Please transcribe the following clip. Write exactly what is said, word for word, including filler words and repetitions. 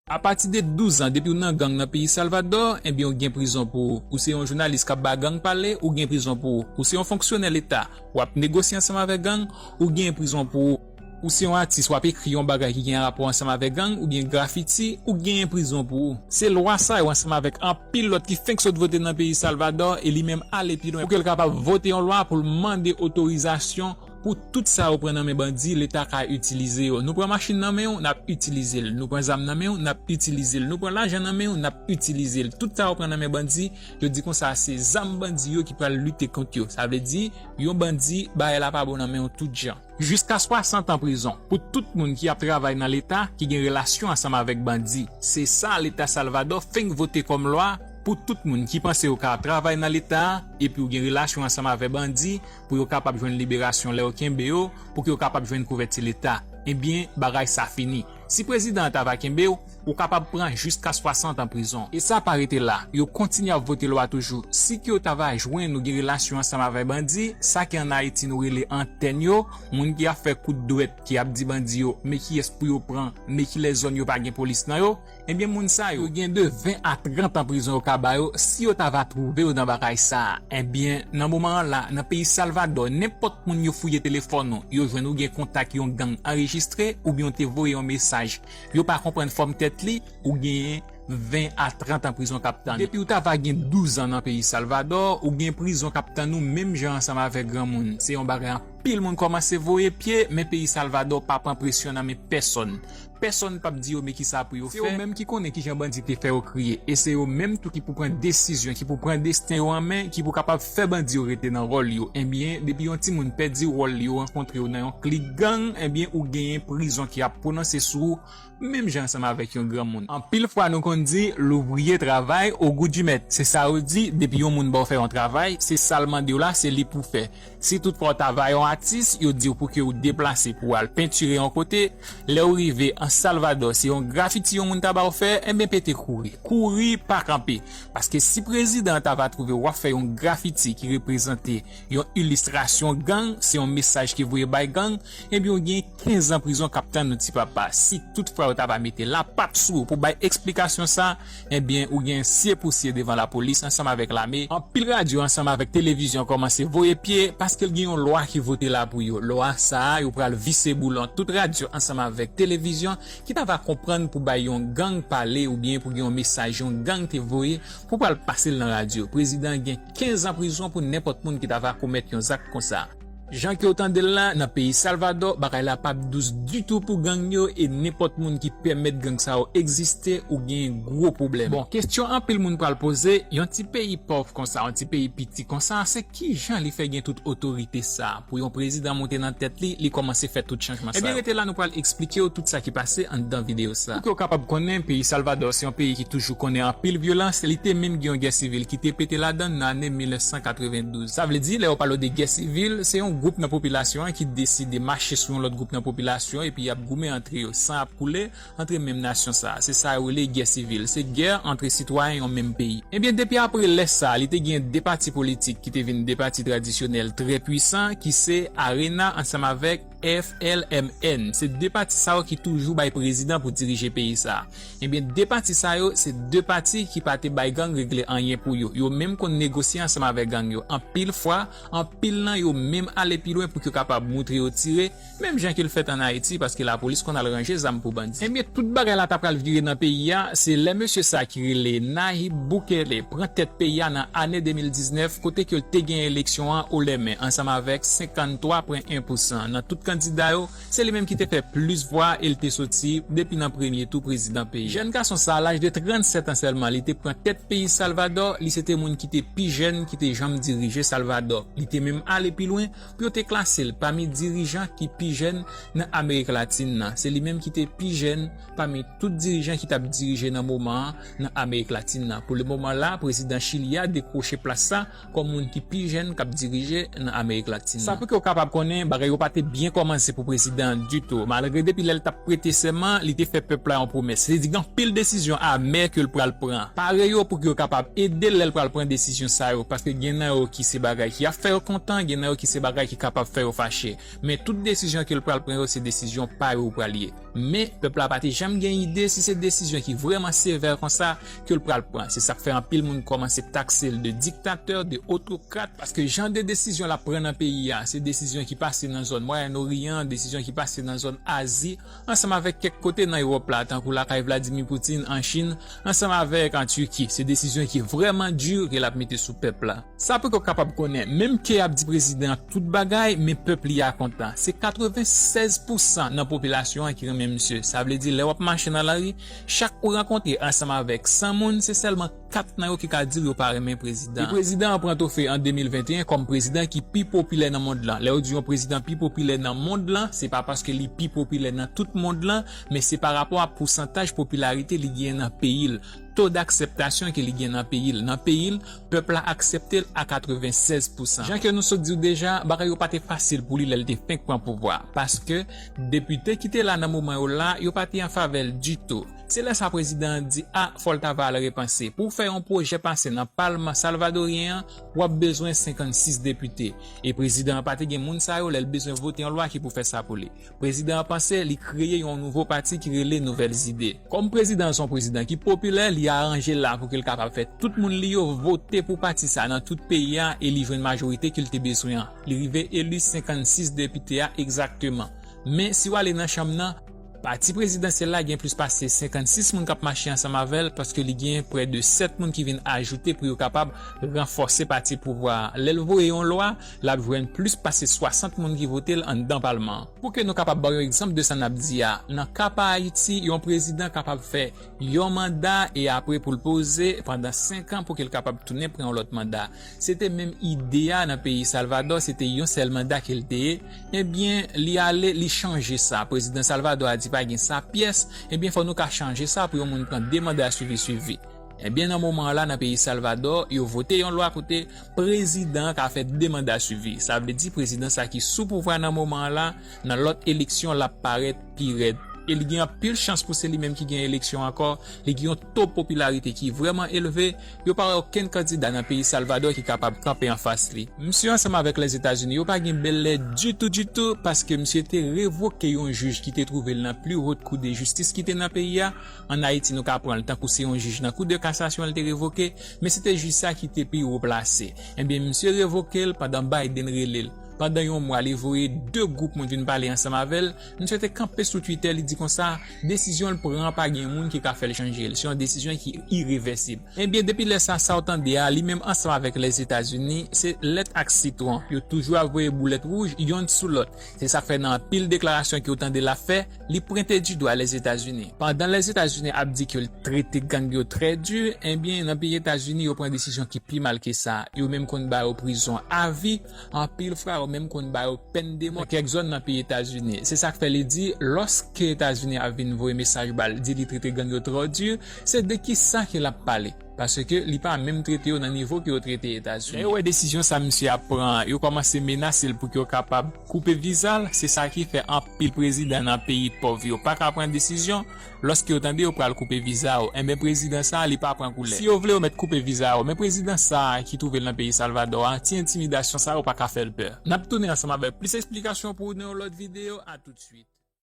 Apati de douz an, depi w nan gang nan peyi Salvadò, ebyen, ou gen prizon pou ou. Ou se yon jounalis k ap ba gang pale, ou gen prizon pou ou. Ou se yon fonksyonè leta, w ap negosye ansanm avèk gang, ou gen prizon pou ou. Ou se yon atis, w ap ekri yon bagay ki gen rapò ansanm avèk gang oubyen grafiti, ou genyen prizon pou ou. Se lwa sa yo ansanm avèk anpil lòt ki fenk sot vote nan peyi Salvadò e li menm ale pi lwen pou ke l kapab vote yon lwa pou l mande otorizasyon pou tout sa yo pran nan men bandi, leta ka itilize yo. Nou pran machin nan men w, n ap itilize l. Nou pran zam nan men w, n ap itilize l. Nou pran lajan nan men w, n ap itilize l. Tout sa yo pran nan men bandi, yo di konsa se zam bandi yo ki pral lite kont yo. Sa vle di, yon bandi, bagay la pa bon nan men w tout jan. Jiska swasant an prizon pou tout moun ki ap travay nan leta ki gen relasyon ansanm avèk bandi. Se sa leta Salvadò fenk vote kòm lwa pou tout moun ki panse yo ka ap travay nan leta a epi w gen relasyon ansanm avè bandi pou yo kapab jwenn liberasyon lè yo kenbe yo, pou ke yo kapab jwenn kouvèti leta. Ebyen, bagay sa fini. Si prezidan an ta va kenbe w, ou kapab pran jiska swasant an prizon. E sa pa rete la, yo kontinye ap vote lwa toujou. Si ke yo ta va jwenn ou gen relasyon ansanm avè bandi, sa ke ann Ayiti nou rele antèn yo, moun ki ap fè kout dwèt, ki ap di bandi yo, men kiyès pou yo pran, men kilès zòn yo pa gen polis nan yo, ebyen moun sa yo, yo gen de ven a trant an prizon yo ka ba yo si yo ta va twouve yo nan bagay sa a. Ebyen, nan moman an la, nan peyi Salvadò, nenpòt moun yo fouye telefòn ou, yo jwenn ou gen kontak yon gang anrejistre oubyen w te voye yon mesaj, yo pa konprann fòm tèt li, ou genyen ven a trant an prizon k ap tann ou. Depi w ta va gen douz an nan peyi Salvadò, ou gen prizon k ap tann ou menm jan ansanm avèk granmoun. Se yon bagay anpil moun kòmanse voye pye, men peyi Salvadò pa pran presyon nan men pèsonn. Pèsonn p ap di yo men kisa pou yo fè. Se yo menm ki konnen kijan bandi te fè yo kriye. E se yo menm tou ki pou pran desizyon, ki pou pran desten yo an men, ki pou kapab fè bandi yo rete nan wòl yo. Ebyen, depi yon timoun pèdi wòl li, yo rankontre yo nan yon klik gang, ebyen, ou genyen prizon ki ap pwononse sou ou, menm jan ansanm avèk yon granmoun. Anpil fwa nou konn di, louvriye travay o gou di mèt. Se sa yo di, depi yon moun ba w fè yon travay, se sa l mande w la, se li pou fè. Si toutfwa w ta va yon atis, yo di w pou ke w deplase pou w al pentire yon kote, lè w rive an Salvadò, se yon grafiti yon moun ta ba w fè, enben pete kouri. Kouri, pa kanpe. Paske si prezidan an ta va twouve w ap fè yon grafiti ki reprezante yon ilistrasyon gang, se yon mesaj ki voye bay gang, ebyen w gen kenz an prizon k ap tann ou ti papa. Si toutfwa yo ta va mete lapat sou ou pou bay eksplikasyon sa, ebyen ou gen sye pou sye devan lapolis ansanm avèk lame. Anpil radyo ansanm avèk televizyon kòmanse voye pye paske l gen yon lwa ki vote la pou yo. Lwa sa a, yo pral vise boulon tout radyo ansanm avèk televizyon ki ta va konprann pou bay yon gang pale oubyen pou gen yon mesaj yon gang te voye pou pral pase l nan radyo. Prezidan gen kenz an prizon pou nenpòt moun ki ta va komèt yon zak konsa. Jan ke w tande l la, nan peyi Salvadò, bagay la p ap dous ditou pou gang yo e nenpòt moun ki pèmèt gang sa yo egziste ou gen gwo pwoblèm. Bon, kesyon anpil moun pral poze, yon ti peyi pòv konsa, yon ti peyi piti konsa, se kijan li fè gen tout otorite sa? Pou yon prezidan monte nan tèt li, li kòmanse fè tout chanjman sa yo. Ebyen, rete la, nou pral eksplike w tout sa ki pase anndan videyo sa. Pou ke w kapab konnen, peyi Salvadò se yon peyi ki toujou konnen anpil vyolans, li te menm gen yon gè sivil ki te pete ladann nan ane mil nèf san katrevendouz. Sa vle di, lè yo pale w de gè sivil, se yon gwoup nan popilasyon an ki deside mache sou yon lòt gwoup nan popilasyon epi y ap goumen antre yo, san ap koule antre menm nasyon sa a. Se sa yo rele gè sivil. Se gè antre sitwayen yon menm peyi. Ebyen, depi apre lè sa a, li te gen de pati politik ki te vin de pati tradisyonèl trè pwisan, ki se ARENA ansanm avèk F L M N. Se de pati sa yo ki toujou bay prezidan pou dirije peyi sa a. Ebyen, de pati sa yo, se de pati ki pa te bay gang regle anyen pou yo. Yo menm konn negosye ansanm avèk gang yo. Anpil fwa, anpil nan yo menm ale pi lwen pou ke yo kapab moutre yo tire, menm jan ke l fèt ann Ayiti, paske lapolis konn al ranje zam pou bandi. Ebyen, tout bagay la ta pral vire nan peyi a, se lè mesye sa ki rele Nayib Bukele pran tèt peyi a nan ane de mil diznèf, kote ke l te gen eleksyon an o lèmen ansanm avèk senkanntwa pwen en pousan nan tout kandida yo, se li menm ki te fè plis vwa e l te soti depi nan premye tou prezidan peyi a. Jèn gason sa a, laj de trannsèt an sèlman, li te pran tèt peyi Salvadò, li se te moun ki te pi jèn ki te janm dirije Salvadò. Li te menm ale pi lwen pou yo te klase l pami dirijan ki pi jèn nan Amerik Latin nan. Se li menm ki te pi jèn pami tout dirijan ki t ap dirije nan moman an nan Amerik Latin nan. Pou le moman la, prezidan Chili a dekwoche plas sa kòm moun ki pi jèn k ap dirije nan Amerik Latin nan. Sa pou ke w kapab konnen, bagay yo pa te byen kòmanse pou prezidan an ditou. Malgre depi lè l t ap prete sèman, li te fè pèp la yon pwomès. Li di gen anpil desizyon amè ke l pral pran. Pare yo pou ke yo kapab ede l lè l pral pran desizyon sa yo, paske gen nan yo ki se bagay ki ap fè yo kontan, gen nan yo ki se bagay ki kapab fè yo fache. Men tout desizyon ke l pral pran yo, se desizyon pa yo pral ye. Men, pèp la pa te janm gen ide si se desizyon ki vrèman sevè konsa ke l pral pran. Se sa k fè anpil moun kòmanse takse l de diktatè, de otokrat, paske jan de desizyon l ap pran nan peyi a, se desizyon ki pase nan zòn Mwayen Oryan, desizyon ki pase nan zòn Azi, ansanm avèk kèk kote nan Ewòp la, tankou lakay Vladimir Putin an Chin, ansanm avèk an Tiki. Se desizyon ki vrèman di ke l ap mete sou pèp la. Sa pou ke w kapab konnen, menm ke y ap di prezidan an tout bagay, men pèp li a kontan. Se katrevennsèz pousan nan popilasyon an ki renmen misye. Sa vle di, lè w ap mache nan lari, chak ou rankontre ansanm avèk san moun, se sèlman kat nan yo ki ka di yo pa renmen prezidan an. E prezidan an pran twofe an de mil venteyen kòm prezidan ki pi popilè nan mond lan. Lè yo di yon prezidan pi popilè nan mond lan, se pa paske li pi popilè nan tout mond lan, men se pa rapò a pousantaj popilarite li genyen nan peyi l, to d'akseptasyon ke li gen nan peyi l. Nan peyi l, pèp la aksepte l a katrevennsèz pousan. Jan ke nou sot di w deja, bagay yo pa te fasil pou li lè l te fenk pran pouvwa a, paske depite ki te la nan moman yo la, yo pa te an favè l ditou. Se lè sa prezidan an di, a, fò l ta va al repanse. Pou w fè yon pwojè pase nan palman salvadoryen an, w ap bezwen senkannsis depite. E prezidan an pa te gen moun sa yo lè l bezwen vote yon lwa ki pou fè sa pou li. Prezidan an panse li kreye yon nouvo pati ki rele Nouvelles Idées. Kòm prezidan an se yon prezidan ki popilè, li aranje l la pou ke l kapab fè tout moun li yo vote pou pati sa nan tout peyi a e li jwenn majorite ke l te bezwen an. Li rive eli senkannsis depite a egzakteman. Men, si w ale nan chanm nan, pati prezidansyèl la gen plis pase senkannsis moun k ap mache ansanm avè l, paske li gen prè de sèt moun ki vin ajoute pou yo kapab ranfòse pati pouvwa a. Lè l voye yon lwa, l ap jwenn plis pase swasant moun ki vote l anndan palman an. Pou ke nou kapab ba w yon egzanp de sa n ap di a, nan ka pa Ayiti, yon prezidan kapab fè yon manda e apre pou l poze pandan senk an pou ke l kapab tounen pran yon lòt manda. Se te menm ide a nan peyi Salvadò, se te yon sèl manda ke l te ye. Ebyen, li ale, li chanje sa. Prezidan Salvadò a di pa gen sa pyès, ebyen, fò nou ka chanje sa pou yon moun pran de manda swivi swivi. Ebyen, nan moman an la, nan peyi Salvadò, yo vote yon lwa kote prezidan an ka fè de manda swivi. Sa vle di prezidan sa ki sou pouvwa nan moman an la, nan lòt eleksyon, l ap parèt pi rèd. E li gen anpil chans pou se li menm ki gen eleksyon ankò, li gen yon to popilarite ki vrèman elve, yo pa wè okenn kandida nan peyi Salvadò ki kapab kanpe anfas li. Misye ansanm avèk Lèzetazini, yo pa gen bèl lè ditou, ditou, paske misye te revoke yon jij ki te twouve l nan pli wot kou de jistis ki te nan peyi a. Ann Ayiti, nou ka pran l tankou se yon jij nan kou de kasasyon l te revoke, men se te jij sa ki te pi wo plase. Ebyen, misye revoke l pandan Biden rele l. Pandan yon mwa, li voye de gwoup moun vin pale ansanm avè l. Misye te kanpe sou Twitter, li di konsa, desizyon l pran an pa gen moun ki ka fè l chanje l. Se yon desizyon ki irevèsib. Ebyen, depi lè sa, sa w tande a, li menm ansanm avèk Lèzetazini, se lèt ak sitwon. Yo toujou ap voye boulèt wouj yonn sou lòt. Se sa k fè nan anpil deklarasyon ke w tande l ap fè, li pwente di dwa Lèzetazini. Pandan Lèzetazini ap di ke l trete gang yo trè di, ebyen, nan peyi Etazini, yo pran desizyon ki pi mal ke sa. Yo menm konn ba yo prizon avi, anpil fwa, yo menm konn ba yo pèn de mò nan kèk zòn nan peyi Etazini. Se sa k fè li di, lòske Etazini ap vin voye mesaj ba l, di li trete gang yo twò di, se de ki sa ke l ap pale? Paske li pa menm trete yo nan nivo ke yo trete Etazini. Lè yo wè desizyon sa misye ap pran an, yo kòmanse menase l pou ke yo kapab koupe viza l. Se sa ki fè anpil prezidan nan peyi pòv yo pa ka pran desizyon. Lòske yo tande yo pral koupe viza w, enben prezidan sa a, li pa pran koulè. Si yo vle yo mèt koupe viza w, men prezidan sa a ki twouve l nan peyi Salvadò a, ti entimidasyon sa yo pa ka fè l pè. N ap tounen ansanm avèk plis eksplikasyon pou ou nan yon lòt videyo. A toutswit.